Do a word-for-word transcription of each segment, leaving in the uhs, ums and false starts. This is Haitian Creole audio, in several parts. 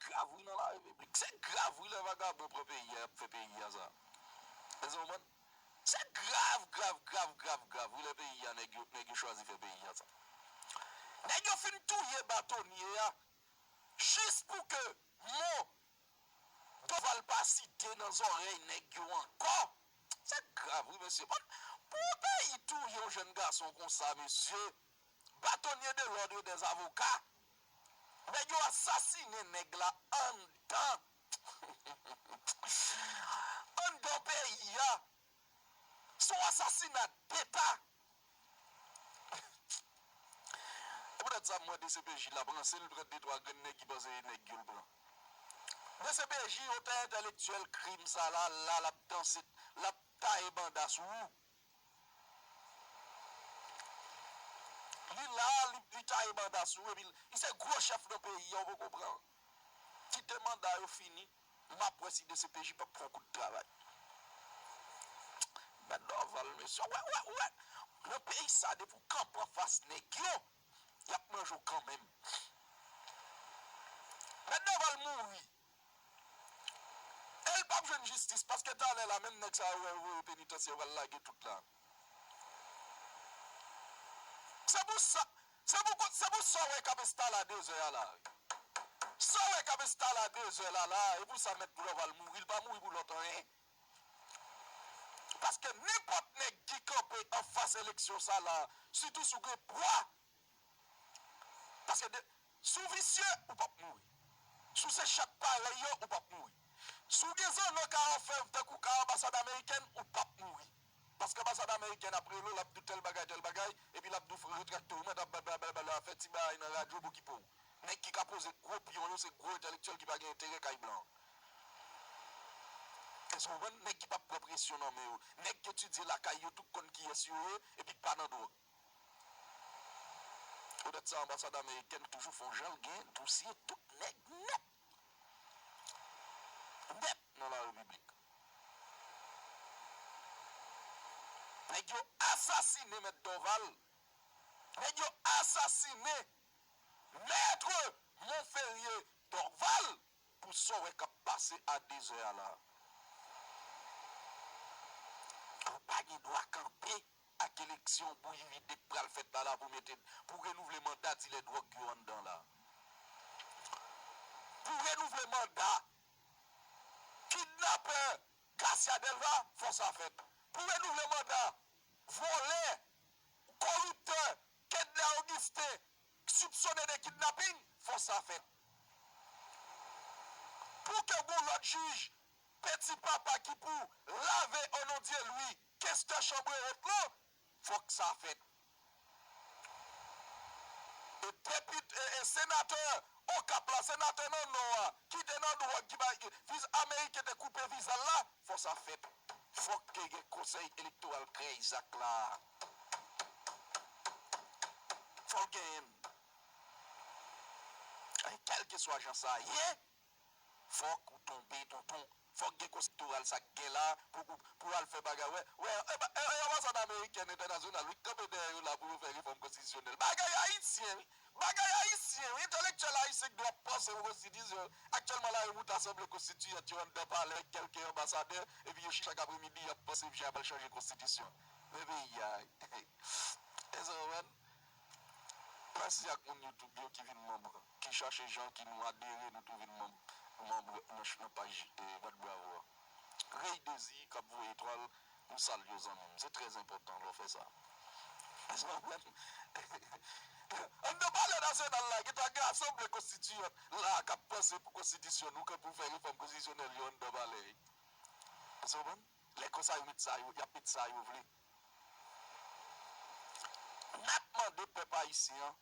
grav wi nan la repiblik. Se grav wi lè vagabon pran peyi a, y ap fè peyi a sa. Èske w konprann? Se grav, grav, grav, grav, grav wi lè peyi a nèg yo, nèg yo chwazi fè peyi a sa. Nèg yo fin touye batonye a jis pou ke mo Doval pa site nan zòrèy nèg yo ankò. Se grav wi mesye. Bon, pou yon peyi touye yon jèn gason konsa mesye, bâtonnier de l'ordre des avocats, nèg yo asasinen nèg la anndan anndan peyi a. Se yon asasina deta. E poutèt sa m wè D C P J l ap ranse, l pran de twa grenn nèg ki panse se nèg yo l pran. D C P J otè entèlektyèl krim sa la, la l ap danse, l ap taye banda sou ou. Li la, li, li taye banda sou ou, epi li se gwo chèf nan peyi a, ou poko pran. Kite manda yo fini, m ap wè si D C P J p ap fè yon kout travay. Mèt Dorval, mesye, wè, wè, wè. Nan peyi sa, depi w kanpe anfas nèg yo, y ap manje w kanmenm. Mèt Dorval mouri. E l p ap jwenn jistis, paske talè la, menm nèg sa yo wè yo voye penitansye, yo pral lage tout la. Se pou sa, se pou, se pou sa w wè k ap enstale a de zè a la. Sa w wè k ap enstale a de zè la la, e pou sa Mèt Dorval mouri, l pa mouri pou lòt anyen. Paske nenpòt nèg ki kanpe anfas eleksyon sa la, sitou si w gen pwa, paske de, si w visye, ou p ap mouri. Si w se chat parèy yo, ou p ap mouri. Si w gen zanno ka anfèv tankou ka anbasad amerikèn, ou p ap mouri. Paske anbasad amerikèn ap rele w, l ap di w tèl bagay, tèl bagay, epi l ap di w retrakte w, mwen t ap blablabla, fè ti bagay nan radyo pou okipe w. Nèg ki ka poze gwo pyon yo, se gwo entèlektyèl ki pa gen enterè kay blan. Èske w konprann? Nèg ki p ap pran presyon nan men yo. Nèg ki etidye lakay yo, tout konn kiyès yo ye, epi k pa nan dwòg. Poutèt sa, anbasad amerikèn toujou fè yon jan l gen dosye tout nèg nèt. Nèt nan la repiblik. Nèg yo asasinen Mèt Dorval. Nèg yo asasinen Mèt Monferrier Dorval pou sa w wè k ap pase a de zè a la. Ou pa gen dwa kanpe ak eleksyon bouyi vide k pral fèt la, la pou mete, pou renouvle manda dilè dwòg yo anndan la. Pou renouvle manda kidnapè Garcia Delva, fò sa fèt. Pou renouvle manda vòlè, koriptè, Kedler Augustin, sipsone de kidnaping, fò sa fèt. Pou ke gon lòt jij, Peti Papa ki pou lave o non de Lwi, kestè chanbre wot lan, fòk sa fèt. E depit-, e, e senatè Okap la, senatè nan Nò a, ki te nan dwòg, ki bay viz-, Ameriken te koupe viza l la, fò sa fèt. Fòk ke gen konsèy elektoral krèy zak la. Fòk genyen l. E kèlkeswa jan sa ye, fòk ou tonbe, tonton. Fòk gen konsèy elektoral sa k gen la pou, pou, pou al fè bagay. Wè, wè, e, e, e, anbasad amerikèn entènasyonal, wi, k kanpe dèyè yo la pou yo fè refòm konstitisyonèl. Bagay ayisyen, wi. Bagay ayisyen, wi. Entèlektyèl ayisyen ki dwe ap panse pou konstitisyon. Aktyèlman la, yo moute asanble konstitiyant yo anndan palè, kèlke anbasadè, epi yo chak apremidi, y ap panse jan y ap al chanje konstitisyon. Men peyi a, èske w konprann? Mèsi ak moun YouTube yo ki vin manm, ki chache jan ki nou adere, nou tou vin manm, manm nan, nan paj, eh, Bat Bravo a. Rey Dezi k ap voye etwal, nou salye w zanmi m. Se trè enpòtan lè w fè sa. Èske w konprann? Anndan palè nasyonal la, gentan gen asanble konstitiyant la k ap panse pou konstitisyon nou, k ap pou fè refòm konstitisyonèl yo anndan palè. Èske w konprann? Lè konsa yo met sa yo, y ap met sa yo vle. N ap mande pèp ayisyen an,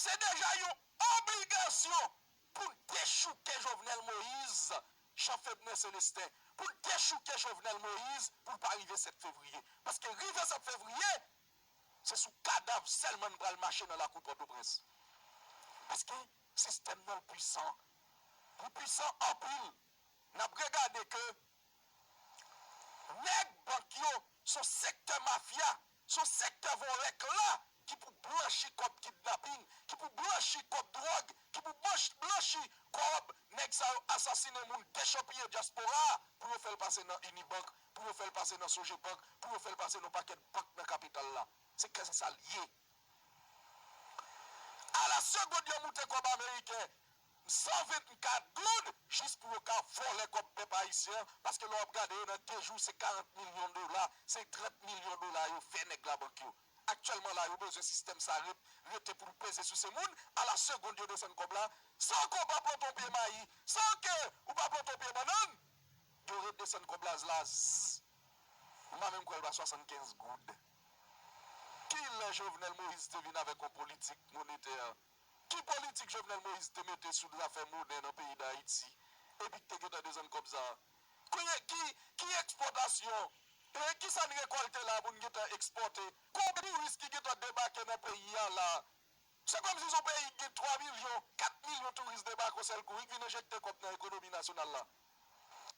se deja yon obligasyon pou n dechouke Jovenel Moïse, Jean Febner Célestin, pou n dechouke Jovenel Moïse, pou l pa rive sèt fevriye. Paske rive sèt fevriye, se sou kadav sèlman n pral mache nan lakou Pòtoprens. Paske sistèm nan pwisan. Li pwisan anpil. N ap regade ke nèg bank yo, se yon sektè mafya, se yon sektè vòlè kla ki pou blanchi kòb kidnaping, ki pou blanchi kòb dwòg, ki pou blanch-, blanchi kòb, nèg sa yo asasinen moun, dechèpiye dyaspora a pou yo fè l pase nan Unibank, pou yo fè l pase nan Sogebank, pou yo fè l pase nan pakèt bank nan kapital la. Se kè sa l ye. A la segond yo moute kòb ameriken san vennkat goud jis pou yo ka vòlè kòb pèp ayisyen an, paske lè w ap gade yo nan de jou se karant milyon dola, se trant milyon dola yo fè nèg labank yo. Aktyèlman la, yo bezwen sistèm sa ret, rete pou l peze sou se moun, a la segond yo desann kòb la, san ke w pa plante yon pye mayi, san ke ou pa plante yon pye bannann, yo ret desann kòb la zla zzz. M pa menm kwè l pa swasannkenz goud. Ki lè Jovenel Moïse te vin avèk yon politik monetè? Ki politik Jovenel Moïse te mete sou zafè monè nan peyi Dayiti? Epi ki te gentan desann kòb sa a? Ki, ki, ki ekspòtasyon? E ki sa n rekòlte la pou n gentan ekspòte? Konbyen touris ki gentan debake nan peyi a la? Se kòmsi se yon peyi ki gen twa milyon, kat milyon touris debake yon sèl kou, wi, ki vin enjekte kòb nan ekonomi nasyonal la.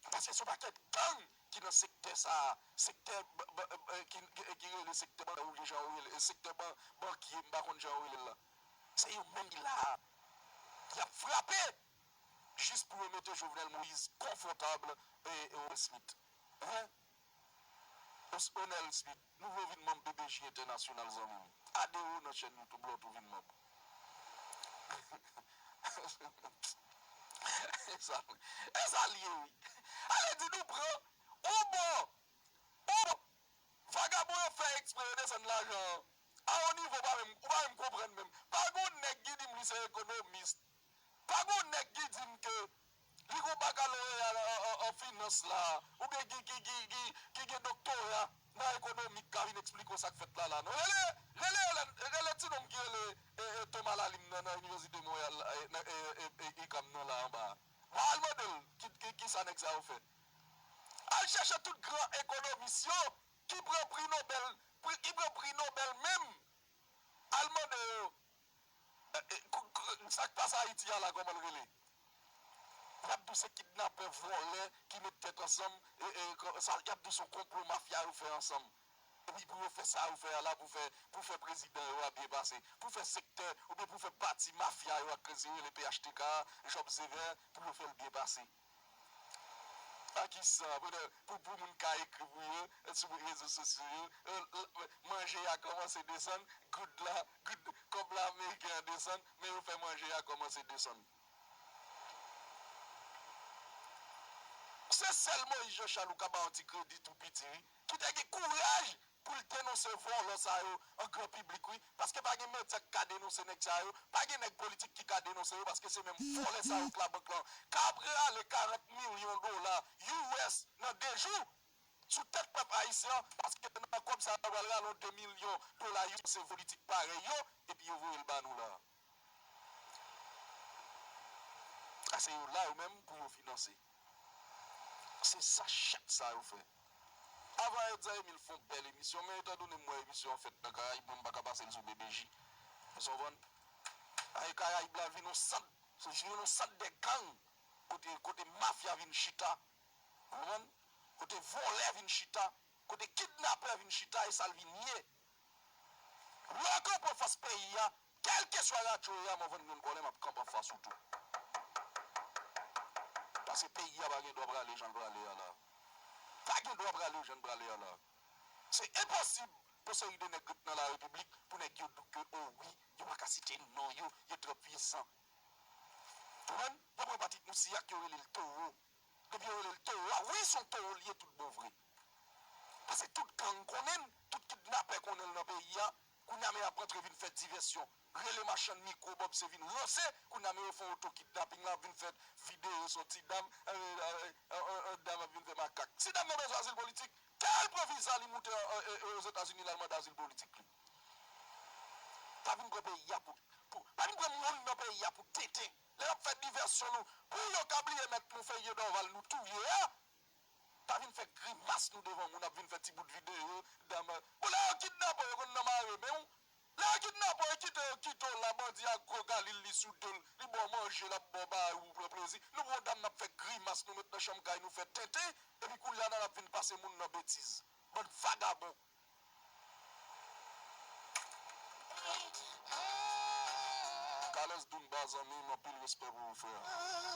Paske se yon pakèt gang ki nan sektè sa a, sektè ba- ba- ba- ki, ki, ki rele sektè ban woule, jan yo rele, sektè ban- bankye, m pa konn jan yo rele l la. Se yo menm ki la a. Y ap frape jis pou yo mete Jovenel Moïse konfòtab e, e Orel Smith. Hen? Os- Onel Smith, nou vle w vin manm B B J Entènasyonal, zanmi m. Adere w nan chèn YouTube la, w tou vin manm. E sa, e sa l ye, wi. Ale di nou pran, ou bon, ou bon. Vagabon yo fè eksprè, yo desann lajan an. A yon nivo, ou pa menm, ou pa menm konprann menm. Pa gon nèg ki di m li se ekonomis. Pa gon nèg ki di m ke li gon bakaloreya an, an, an finans la, oubyen ki, ki, ki, ki, ki gen doktora nan ekonomi k ka vin eksplike w sa k fèt la, la, non. Rele, rele, rele, rele ti nonm ki rele, e, e, Thomas Lalim nan, nan Inivèsite Monreyal la, e, nan, e, e, e, ikam nan la anba a. Bon, al mande l ki, ki, ki sa nèg sa yo fè. Al chèche tout gran ekonomis yo ki pran pri Nobèl, pri, ki pran pri Nobèl menm. Al mande yo, e, e, kou- kou- sa k pase Ayiti a la, kòman l rele? Y ap di w se kidnapè, vòlè ki met tèt ansanm, e, e, kò- sa, y ap di w se yon konplo mafya yo fè ansanm. Epi pou yo fè sa yo fè a la, pou fè, pou fè prezidan yo a byen pase, pou fè sektè, oubyen pou fè pati mafya yo ak krezi rele P H T K a, Job Sévère, pou yo fè l byen pase. A kisa? Pou, pou, pou moun ka ekri pou yo, sou rezo sosyo yo, e, l- manje a kòmanse desann, goud la, goud, kòb la ameriken an desann, men yo fè manje a kòmanse desann. Se sèl Moïse Jean Charles ou ka ba yon ti kredi tou piti, wi, ki te gen kouraj pou l denonse vòlò sa yo an gran piblik, wi. Paske pa gen medya ki ka denonse nèg sa yo, pa gen nèg politik ki ka denonse yo, paske se menm vòlè sa yo k labank lan k ap rale karant milyon dola U S nan de jou sou tèt pèp ayisyen an, paske nan kòb sa yo pral rale yon de milyon dola U S, se politik parèy yo, epi yo voye l ba nou la. A se yo la yo menm pou yo finanse. Se sa chat sa yo fè. Avan Edzer Emile fè yon bèl emisyon, men etan done m wè emisyon an fèt nan Karayib, mwen m pa ka pase l sou B B J. Èske w konprann? Ay, Karayib la vin yon sant, se vin yon sant de gang, kote, kote mafya vin chita. Ou konprann? Kote vòlè vin chita, kote kidnapè vin chita, e sa l vin ye. Lè w kanpe anfas peyi a, kèlkeswa radyo w ye a, mwen vann grenn kòlè, m ap kanpe anfas ou tou. Paske peyi a pa gen dwa prale jan l prale a la. Pa gen dwa prale jan l prale a la. Se enposib pou seri de nèg ret nan larepiblik, pou nèg yo di w ke, o wi, yo pa ka site non yo, yo twò pwisan. Konprann? Yo pran pati nou siyak, yo rele l towo. Depi yo rele l towo a, wi, se yon towo l ye tout bon vre. Paske tout gang konnen l, tout kidnapè konnen l nan peyi a. Kounye a, men y ap rantre vin fè divèsyon. Rele machann mikwo, Bob se vin ranse. Kounye a, men yo fè yon oto kidnaping la, ap vin fè videyo sou ti dam, e, e, e, e, e, dam ap vin fè makak. Si dam nan bezwen azil politik, ke l pran viza li moute, e, e, e, Ozetazini, l al mande azil politik li. Pa vin pran peyi a pou, pou, pa vin pran moun nan peyi a pou tenten. Lè n ap fè divèsyon nou, pou yo ka bliye mèt nou Ferrier Dorval nou touye a, pa vin fè grimas nou devan moun, ap vin fè ti bout videyo, dam, bon, lè yo kidnape w, yo konn nan mare men w. Lè yo kidnape w, yo kite, yo kite w la, bandi a gwo galil li sou do l, li ba w manje, l ap ba w bagay, ou pran plezi. Nou pran dam, n ap fè grimas, nou met nan chanm kay, nou fè tenten, epi kounye a, n ap vin pase moun nan betiz. Bann vagabon. Alèz Doumba zanmi m, anpil respè pou ou frè.